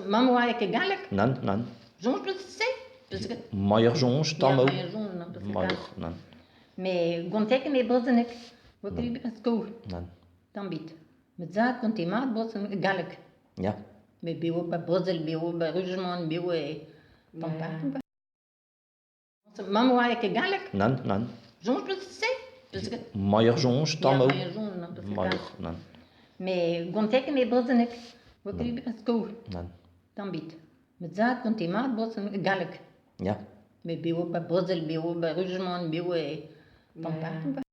Mamm 'oa ket galleg? Nann, nann. Soñj 'peus se? Peus ket? Muioc'h soñj, tamm eo. Ya, soñj, nann, peus ket Muioc'h, nann. Mais gontek me brezhoneg. Oa ket bet skol. Nann. Tamm ebet. Met zad gonte mat brezhoneg galleg. Ya. Met bev ba Brezel, bev ba Rujman, bev e tamm partout. Mamm 'oa ket galleg? Nann, nann. Soñj 'peus se? Peus ket? Muioc'h soñj, tamm eo. Ya, soñj, nann, peus ket Muioc'h, nann. Mais gontek me brezhoneg. Oa ket bet skol. Nann. Tamm ebet. Met zad gonte mat brezhoneg galleg. Ya. Met bev ba Brezel, bev ba Rujman, bev e tamm partout.